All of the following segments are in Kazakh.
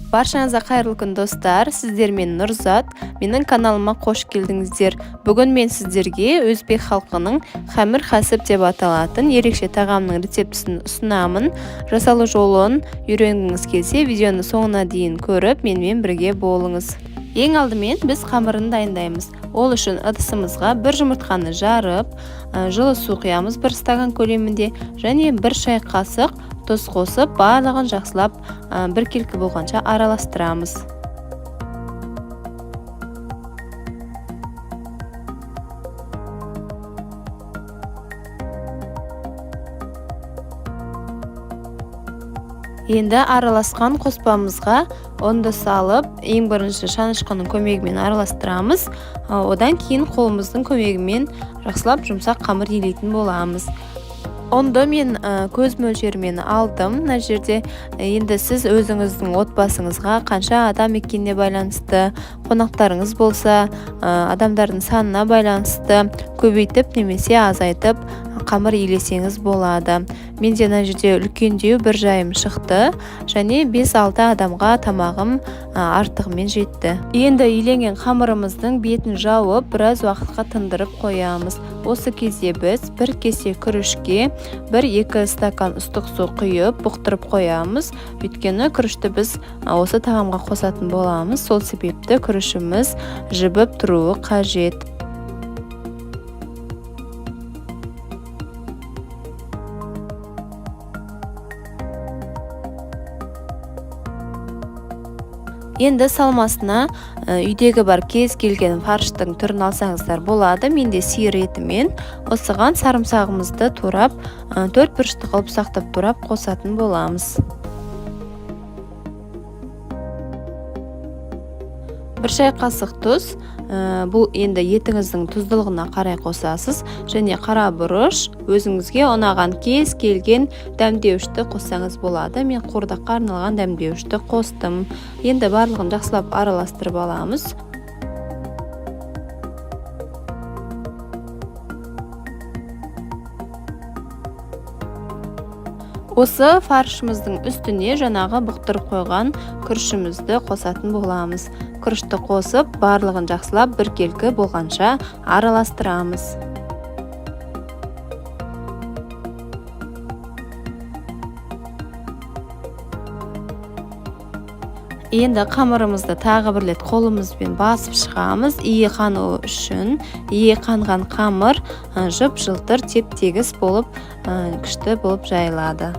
Баршаңызға қайырлы күн, достар! Сіздермен Нұрзат. Менің каналыма қош келдіңіздер. Бүгін мен сіздерге өзбек халқының хамир хасиб деп аталатын ерекше тағамның рецептісін ұсынамын. Жасалу жолын үйренгіңіз келсе, видеоны соңына дейін көріп, менімен бірге болыңыз. Ең алдымен біз қамырын дайындаймыз. Ол үшін ыдысымызға бір жұмыртқаны жарып, жылы су құямыз бір стакан көлемінде және бір шай қасық тұз қосып, барлығын жақсылап біркелкі болғанша араластырамыз. Енді араласқан қоспамызға ұнды салып, ең бірінші шанышқының көмегімен араластырамыз. Одан кейін қолымыздың көмегімен жақсылап жұмсақ қамыр илейтін боламыз. Ұнды мен көз мөлшерімен алдым. Мына жерде енді сіз өзіңіздің отбасыңызға қанша адам екеніне байланысты, қонақтарыңыз болса, адамдардың санына байланысты көбейтіп немесе азайтып қамыр илесеңіз болады. Менде мына жерде үлкендеу бір жайым шықты және 5-6 адамға тамағым артығымен жетті. Енді иленген қамырымыздың бетін жауып, біраз уақытқа тындырып қоямыз. Осы кезде біз бір кесе күрішке 1-2 стакан ыстық су құйып, бұқтырып қоямыз. Өйткені күрішті біз осы тағамға қосатын боламыз. Сол себепті күрішіміз жібіп тұруы қажет. Енді салмасына үйдегі бар кез келген фарштың түрін алсаңыздар болады. Менде сиыр етімен, осыған сарымсағымызды турап, төрт бұрышты қылып ұсақтап турап қосатын боламыз. Бір шай қасық тұз, бұл енді етіңіздің тұздылығына қарай қосасыз, және қара бұрыш, өзіңізге ұнаған кез келген дәмдеуішті қоссаңыз болады. Мен қуырдаққа арналған дәмдеуішті қостым. Енді барлығын жақсылап араластырып аламыз. Осы фаршымыздың үстіне жаңағы бұқтырып қойған күрішімізді қосатын боламыз. Күрішті қосып, барлығын жақсылап біркелкі болғанша араластырамыз. Енді қамырымызды тағы бір рет қолымызбен басып шығамыз. Иі қануы үшін. Иі қанған қамыр жып-жылтыр, теп-тегіс болып, күшті болып жайылады.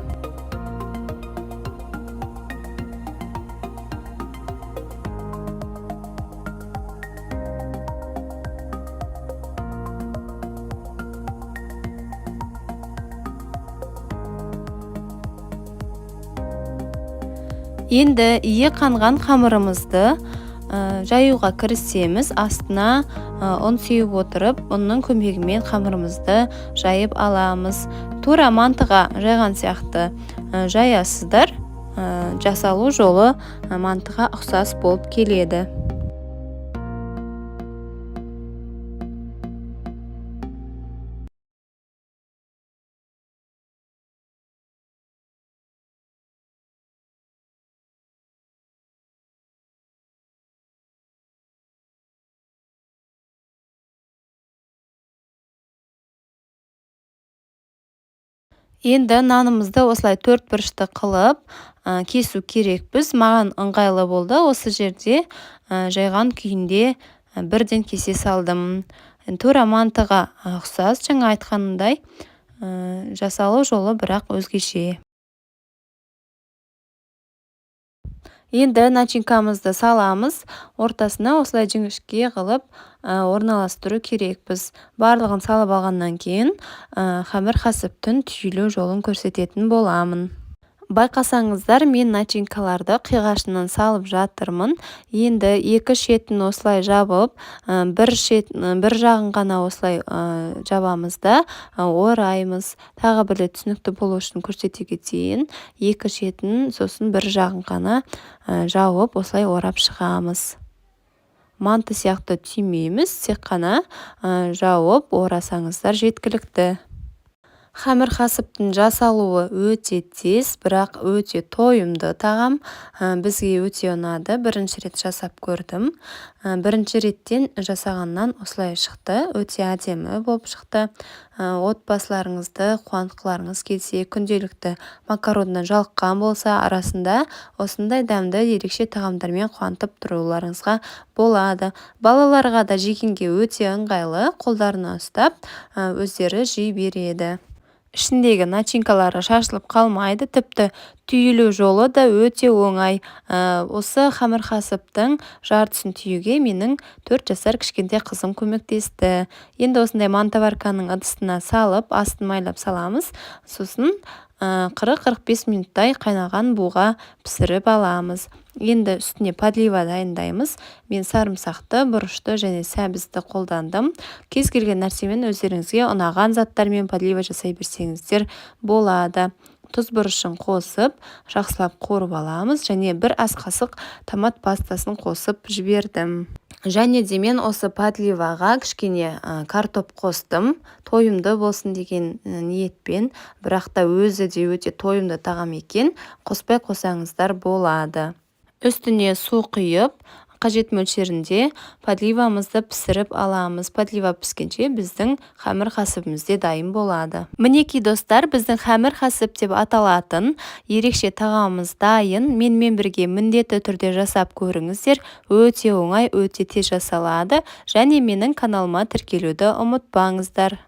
Енді иі қанған қамырымызды жаюға кірісеміз. Астына ұн сеуіп отырып, ұнның көмегімен қамырымызды жайып аламыз. Тура мантыға жайған сияқты жаясыздар. Жасалу жолы мантыға ұқсас болып келеді. Енді нанымызды осылай төрт бұрышты қылып кесу керекпіз. Маған ыңғайлы болды. Осы жерде жайған күйінде бірден кесе салдым. Тура мантыға ұқсас, жаңа айтқанымдай, жасалу жолы бірақ өзгеше. Енді начинкамызды саламыз. Ортасына осылай жіңішке қылып орналастыру керекпіз. Барлығын салып алғаннан кейін хамир хасибтің түйілу жолын көрсететін боламын. Байқасаңыздар, мен начинкаларды қиғашынан салып жатырмын. Енді екі шетін осылай жабып, бір жағын ғана осылай жабамыз да ораймыз. Тағы бір рет түсінікті болу үшін көрсете кетейін. Екі шетін, сосын бір жағын ғана жауып, осылай орап шығамыз. Манты сияқты түймейміз, тек қана жауып орасаңыздар жеткілікті. Хамир хасыптың жасалуы өте тез, бірақ өте тойымды тағам. Бізге өте ұнады. Бірінші рет жасап көрдім. Бірінші реттен жасағаннан осылай шықты. Өте әдемі болып шықты. Отбасыларыңызды қуантқыларыңыз келсе, күнделікті макароннан жалыққан болса, арасында осындай дәмді ерекше тағамдармен қуантып тұруларыңызға болады. Балаларға да жегенге өте ыңғайлы, қолдарына ұстап, өздері жей береді. Ішіндегі начинкалары шашылып қалмайды, тіпті түйілу жолы да өте оңай. Осы хамир хасыптың жартысын түюге менің 4 жасар кішкентай қызым көмектесті. Енді осындай мантоварканың ыдысына салып, астын майлап саламыз. Сосын 40-45 минуттай қайнаған буға пісіріп аламыз. Енді үстіне подлива дайындаймыз. Мен сарымсақты, бұрышты және сәбізді қолдандым. Кез келген нәрсемен, өздеріңізге ұнаған заттармен подлива жасай берсеңіздер болады. Тұз, бұрышын қосып, жақсылап қуырып аламыз және бір ас қасық томат пастасын қосып жібердім. Және де мен осы подливаға кішкене картоп қостым, тойымды болсын деген ниетпен, бірақ та өзі де өте тойымды тағам екен, қоспай қосаңыздар болады. Үстіне су құйып, қажет мөлшерінде подливамызды пісіріп аламыз. Подлива піскенше, біздің хамир хасыбымыз де дайын болады. Мінекей, достар, біздің хамир хасып деп аталатын ерекше тағамымыз дайын. Менімен бірге міндетті түрде жасап көріңіздер. Өте оңай, өте тез жасалады. Және менің каналыма тіркелуді ұмытпаңыздар.